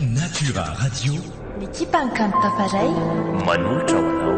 Natura Radio. Ny ekipan'ny Kanto Tafaray. Manolotra ho anao.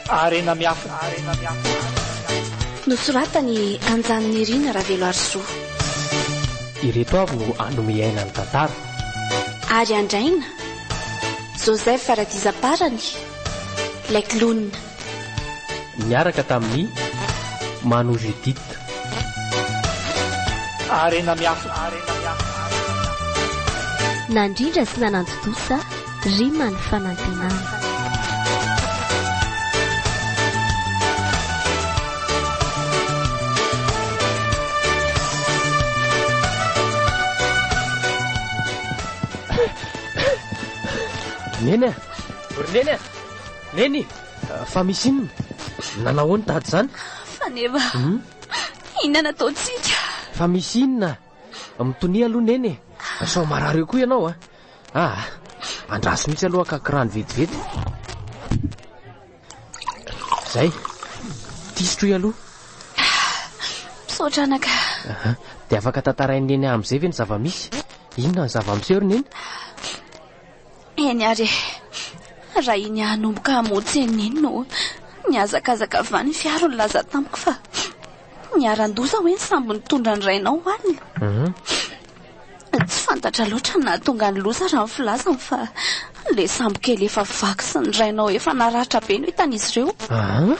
Harena miafina. Nosoratan'i Anjanonirina Raveloarisoa. Ireto avy no hanome aina ny tantara. Ary Andraina, Joseph Radizaparany, Ilay clown. Niaraka tamin'i Mano Judith. Harena miafina. Nandrindra sy nanantontosa Rima ny fanantenana. Neny a! Ry Neny a! Neny! Fa misy inona? Nanao ahoana dada izany? Faneva, inona no ataontsika? Fa misy inona? Mitonia aloha Neny e! Sao marary eo koa ianao a! Aa! Andraso mihitsy aloha hakako rano vetivety. Zay. Ty sotroy aloha. Misaotra anaka. Aha. Dia afaka tantarain'i Neny ahy amin'izay ve ny zava-misy? Inona ny zava-miseho ry Neny? Eny ary e. Raha iny hanomboka hamonjy an'i Neny no nihazakazaka avy any ny fiara nilaza tamiko fa niharan-doza hoe ny sambo nitondra ny rainao alina. Mhm. Tsy fantatra loatra ny nahatonga ny loza raha ny filazany fa ilay sambo kely efa vaky sy ny rainao efa naratra be no hitan'izy ireo. Aa?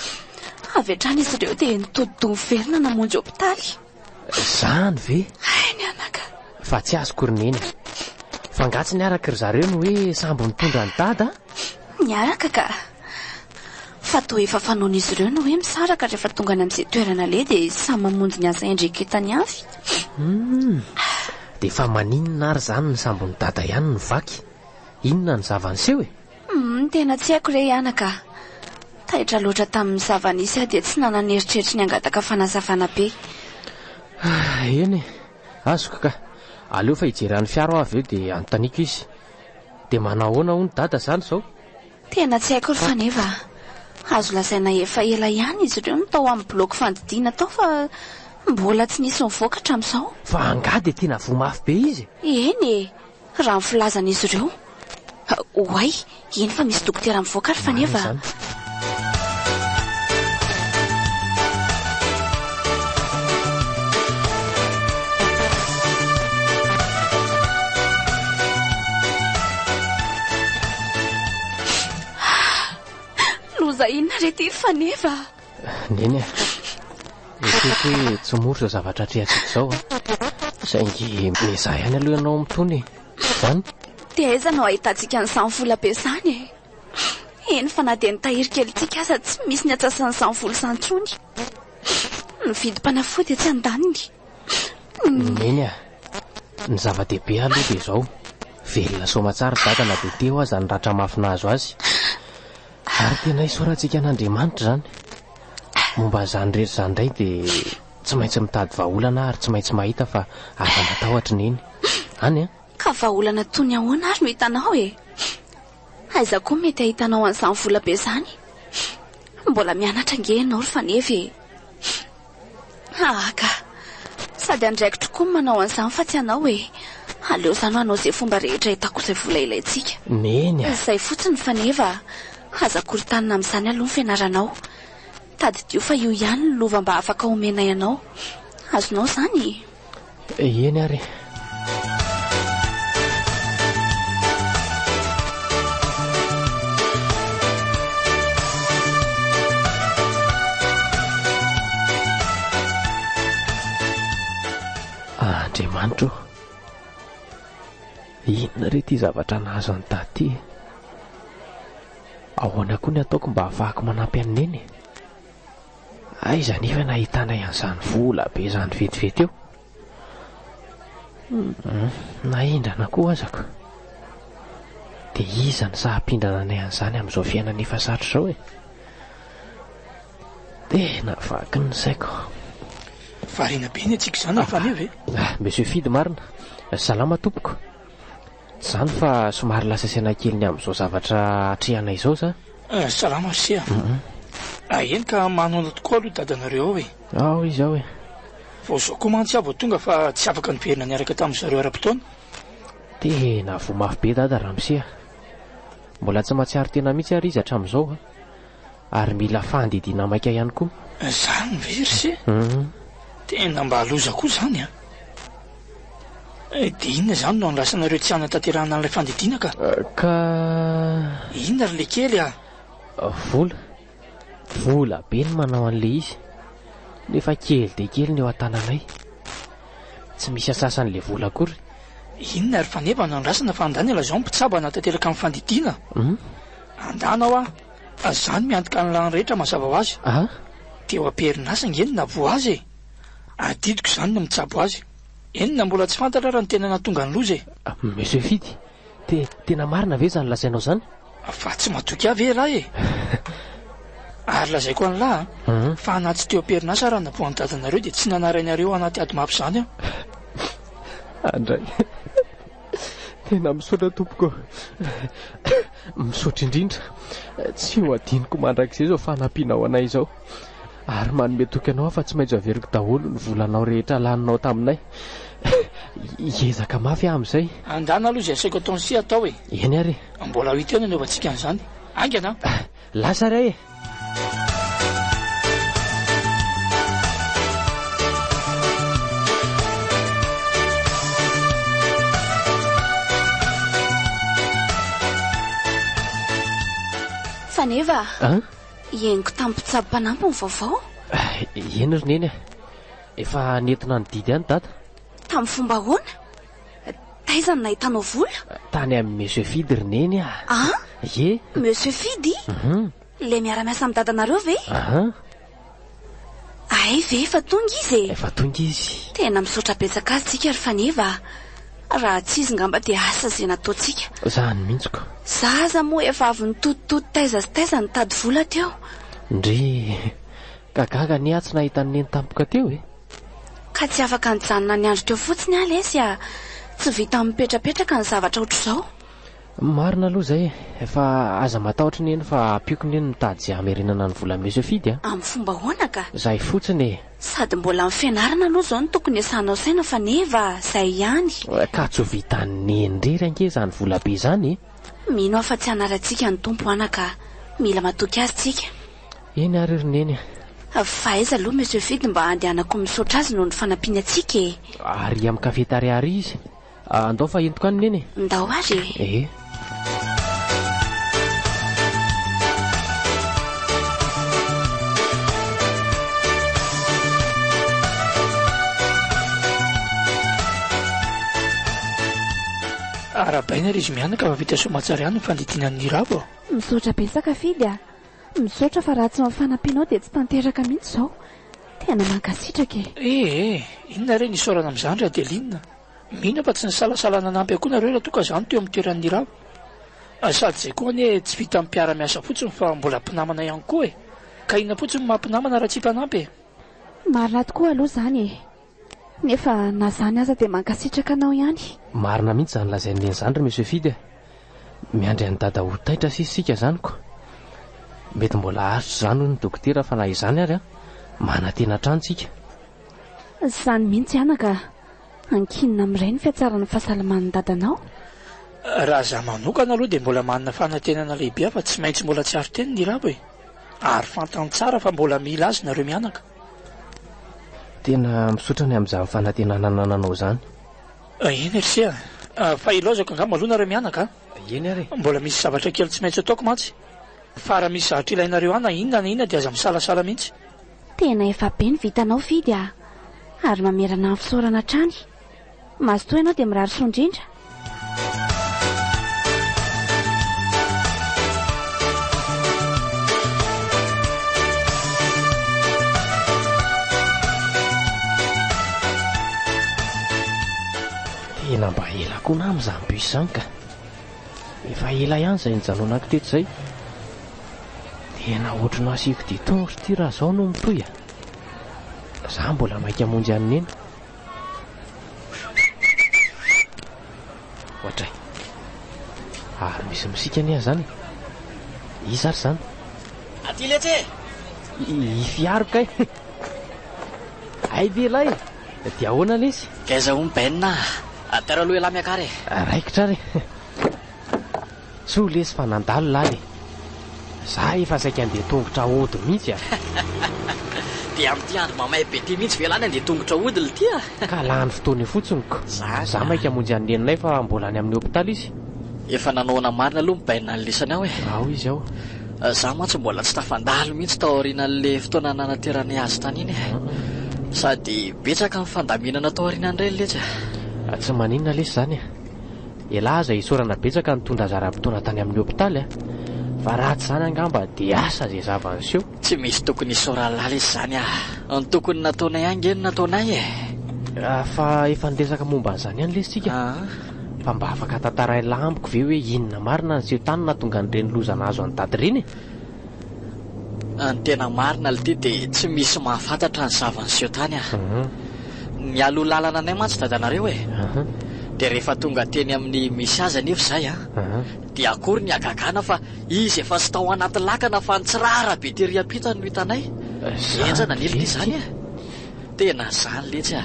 Avy hatrany izy ireo dia nitodi-doha niverina namonjy hopitaly. Izany ve? Hay ny anaka. Fa tsy azoko ry Neny a. Fa angaha tsy niaraka ry zareo ny hoe sambo nitondra an'i Dada? Niaraka ka. Fa toa efa fanaon'izy ireo ny hoe misaraka rehefa tonga any amin'izay toerana aleha dia samy mamonjy ny asa iandreketany avy. Humm. Dia fa maninona ary izany ny sambon'i Dada ihany no vaky? Inona no zava-niseho e? Humm, tena tsy haiko re anaka a! Taitra loatra tamin'ny zava-nisy aho dia tsy nanana eritreritry ny hangataka fanazavana be. Ah, eny e! Azoko ka! Aleo fa hijery an'i Fiaro aho avy eo dia anontaniako izy. Dia manao ahoana hono Dada izany izao? Tena tsy haiko ry Faneva a! Azo lazaina efa ela ihany izy ireo no tao amin'ny bloc fandidiana tao fa mbola tsy nisy nivoaka hatramin'izao. Fa angaha dia tena voa mafy be izy e? Eny e! Raha ny filazan'izy ireo. Oay, iny fa misy dokotera mivoaka ry Faneva a! Loza inona re ity ry Faneva a! Neny a! Ekeko hoe tsy mora izao zavatra atrehantsika izao a! Saingy miezaha ihany aloha ianao mitony e! Izany? Dia aiza no ahitantsika an'izany vola be izany e? Eny fa na dia ny tahiry kelintsika aza tsy misy ny antsasan'izany vola izany intsony. Ny vidim-panafody etsy andaniny. Neny a! Ny zava-dehibe aloha dia izao, velona soamatsara i Dada na dia teo aza ny ratra mafy nahazo azy. Ary tena isaorantsika an'Andriamanitra izany. Momba an'izany rehetra izany indray dia tsy maintsy mitady vahaolana aho ary tsy maintsy mahita fa aza matahotra Neny. Any an! Ka vahaolana toy ny ahoana ary no hitanao e? Aiza koa mety hahitanao an'izany vola be izany? Mbola mianatra ange ianao ry Faneva e! Aa ka! Sady andraikitro koa ny manao an'izany fa tsy anao e! Aleo izany hanao izay fomba rehetra ahitako izay vola ilaintsika. Neny a! Izay fotsiny Faneva a! Aza korontanina amin'izany aloha ny fianaranao. Tadidio fa io ihany ny lova mba afaka omenay anao. Azonao izany e? Eny ary e! Andriamanitra ô! Inona re ity zavatra nahazo an'i Dada ity e? Ahoana koa ny ataoko mba hahafahako manampy an'i Neny e? Aiza anefa no ahitanay an'izany vola be izany vetivety eo? Na hindrana koa aza ko. Dia iza no sahy hampindrana anay an'izany amin'izao fiainana efa sarotra izao e? Tena vaky ny saiko. Variana be ny antsika izany ry Faneva e! Ah, Monsieur Fidy marina. Salama tompoko. Tsy izany fa somary lasa saina kely ny amin'izao zavatra atrehana izao za. Salama ry se a. Ah, eny ka manona tokoa aloha dadanareo ao e. Ao izy ao e. Vao izao koa mantsy aho vao tonga fa tsy afaka niverina niaraka tamin-dry zareo ara-potoana. Tena voa mafy be dada ramose a. Mbola tsy mahatsiaro tena mihitsy ary izy hatramin'izao a. Ary mila fandidiana maika ihany koa. Izany ve ry se? Tena mba loza koa izany an! Dia inona izany no andrasanareo tsy hanatanterahana an'ilay fandidiana ka? Ka. Inona ry lekely a? Vola. Vola be ny manao an'ilay izy. Nefa kely dia kely ny eo an-tananay. Tsy misy ansasan'ilay vola akory. Inona ry Faneva no andrasana fa andany ilazao ny mpitsabo hanatanteraka ny fandidiana? Andana hoa. Zany miantoka ny lany rehetra mazava ho azy. Ah? Teo am-perinasa ange no nahavoa azy e! Adidiko izany ny mitsabo azy. Eny na mbola tsy fantatra ara ny tena nahatonga ny loza e! Monsieur Fidy, te, tena marina ve izany lazainao izany? Fa tsy matoky ahy ve ialahy e? Ary lazaiko an'lah an, fa na tsy teo am-perinasa ara ny navoan'ny dadanareo dia tsy nanarainareo anaty ady mafy izany aho. Andray. Tena misaotra tompoko ô. Misaotra indrindra. Tsy ho adinoko mandrakizay izao fanampianao anay izao. Ary manome toky anao aho fa tsy maintsy ho averiko daholo ny volanao rehetra laninao taminay. Hiezaka mafy aho amin'izay. Andana aloha izay asaiko ataon'i se atao e. Eny ary e. Mbola ho hita eo ny anaovantsika an'izany. Haingana an. Lasa ary aho e. Faneva, An? henoko tamin'ny mpitsabo mpanampy ny vaovao. Eny ry Neny a. Efa nentina nididy any Dada. Tamin'ny fomba ahoana? Taiza no nahitanao vola? Tany amin'i Monsieur Fidy ry Neny a! An? Ie. Monsieur Fidy? Uhum. Ilay miara-miasa amin'i dadanareo ve? Aha. Hay ve efa tonga izy e? Efa tonga izy. Tena misaotra betsaka azy tsika ry Faneva a! Raha tsy izy ngamba dia asa izay nataontsika. Zany mihitsy ko. Za aza moa efa avy nitotitoto taiza sy taiza nitady vola teo. Ndry. Ka gaga anie aho tsy nahita an'i Neny tampoka teo e! Ka tsy afaka nijanona niandry teo fotsiny aho lesy a! Tsy vita mipetrapetraka ny zavatra ohatr'izao. Marina aloha izay e! Fa aza matahotra Neny fa ampiako Neny mitady izay hamerenana ny vola Monsieur Fidy a! Amin'ny fomba ahoana ka? Izay fotsiny e! Sady mbola amin'ny fianarana aloha izao no tokony hiasanao saina fa neva izay ihany. Ka tsy ho vitan'i Neny irery ange izany vola be izany e! Mino aho fa tsy hanaratsika ny Tompo anaka a! Mila matoky Azy tsika. Eny ary ry Neny a. Fa aiza aloha Monsieur Fidy mba handehanako misaotra azy noho ny fanampiany antsika e! Ary amin'ny cafetaria ary izy. Andao fa entiko any Neny e! Ndao ary e! Ee. Arahabaina ry izy mianaka fa vita soamatsara ihany ny fandidiana an'i Niravo. Misaotra betsaka Fidy a! Misaotra fa raha tsy ny fanampianao dia tsy tanteraka mihitsy izao. Tena mankasitraka e! Eh eh! Inona re ny isaorana amin'izany ry Adeline? Mino aho fa tsy nisalasala nanampy ahy koa nareo raha toa ka izaho no teo amin'ny toeran'i Niravo. Sady izay koa anie tsy vitan'ny mpiara-miasa fotsiny fa mbola mpinamana ihany koa e! Ka inona fotsiny no maha mpinamana raha tsy hifanampy e? Marina tokoa aloha izany e! Nefa na izany aza dia mankasitraka anao ihany. Marina mihitsy izany lazain'i Neny izany ry Monsieur Fidy a! Miandry an'i Dada ho taitra sisa isika izany ko! Mety mbola haharitra izany hoy ny dokotera fa na izany ary an, manantena hatrany isika. Izany mihitsy anaka a! Ankinina amin'ny Ray ny fihatsaran'ny fahasalaman'ny dadanao. Raha izaho manokana aloha dia mbola manana fanantenana lehibe aho fa tsy maintsy mbola tsy ary teny ny Rabo e! Ary fantany tsara fa mbola mila azy nareo mianaka. Tena misaotra ny amin'izany fanantenana anananao izany. Eny ry se a! Fa ilaozako angamba aloha nareo mianaka a! Eny ary e! Mbola misy zavatra kely tsy maintsy ataoko mantsy. Fa raha misy zavatra ilainareo ahy na inona na inona dia aza misalasala mihitsy. Tena efa be ny vitanao Fidy a! Ary mamerana ny fisaorana hatrany. Mazotoa ianao dia mirary soa indrindra. Tena mba ela koa nama izany bus izany ka. Efa ela ihany izay nijanonako teto izay. Tena ohatry ny hasiako dia tongotra ity raha izao no mitohy a. Za mbola maika hamonjy an'i Neny. Ohatray. Ary misy misika anie zany e. Iza ary zany? Aty letsy e! I Fiaro kay. Hay ve lahy e! Dia ahoana lesy? Gaiza hono Ben a! Tara aloha ialahy miakara e! Raikitra ary e! Soa lesy fa nandalo lahy e! Za efa saika andeha tongotra hody mihitsy a! Dia amin'ity andro mamay be ity mihitsy ve lahy ny andeha tongotra hody lty a! Ka lany fotoana eo fotsiny ko! Za maika hamonjy an'i neninay fa mbola any amin'ny hopitaly izy. Efa nanao ahoana marina aloha ny baina an'lisany ao e! Ao izy ao. Za mantsy mbola tsy tafandalo mihitsy tao aorianan'le fotoana nanateranay azy tany iny e! Sady betsaka ny fandaminana tao aorianan'ireny letsy a! Tsy maninona lesy izany e! Elah aza isaorana betsaka nitondra azy ara-potoana tany amin'ny hopitaly a! Fa raha tsy izany angamba dia asa izay zava-niseho. Tsy misy tokony hisaoran'lah lesy izany a! Ny tokony nataonay ihany nge no nataonay e! Fa efa niresaka momba an'izany ihany lesy tsika. Fa mba afaka tantarain'lah amiko ve hoe inona marina ny seho tany nahatonga an'ireny loza nahazo an'i dada ireny e? Ny tena marina lty dia tsy misy mahafantatra ny zava-niseho tany ah. Nialoha lalana anay mantsy dadanareo e. Dia rehefa tonga teny amin'ny misy azy anefa izahay an, dia akory ny hagagana fa izy efa tsy tao anaty lakana fa nitsirara be tery ampita no hitanay. Henjana anie lty izany e. Tena izany letsy a!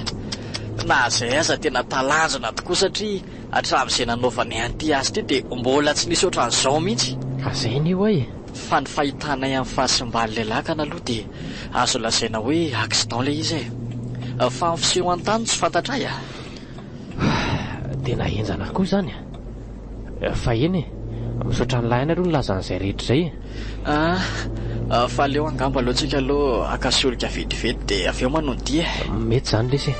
Na izay aza tena talanjona tokoa satria hatramin'izay nanaovanay an'ity asa ity dia mbola tsy nisy ohatran'izao mihitsy. Ka izay anie ho'a e! Fa ny fahitanay amin'ny fahasimban'ilay lakana aloha dia azo lazaina hoe accident ilay izy e! Fa ny fiseho an-tany tsy fantatray a! Tena henjana koa izany a! Fa eny e! Misaotra an'lah ihany aloha nilaza an'izay rehetra izay e! Ah, fa aleo angamba aloha tsika aloha haka solika vetivety dia avy eo manohy dia e! Mety izany lesy e!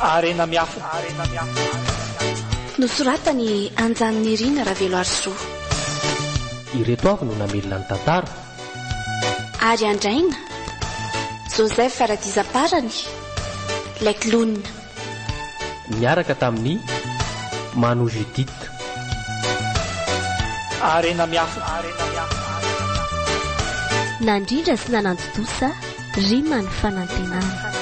Harena miafina. Nosoratan'i Anjanirina Raveloarisoa. Ireto avy no namelona ny tantara. Ary Andraina, Joseph Radizaparany, Laikilona. Niaraka tamin'i Mano Judith. Harena miafina. Nandrindra sy nanantontosa Rima ny fanantenana.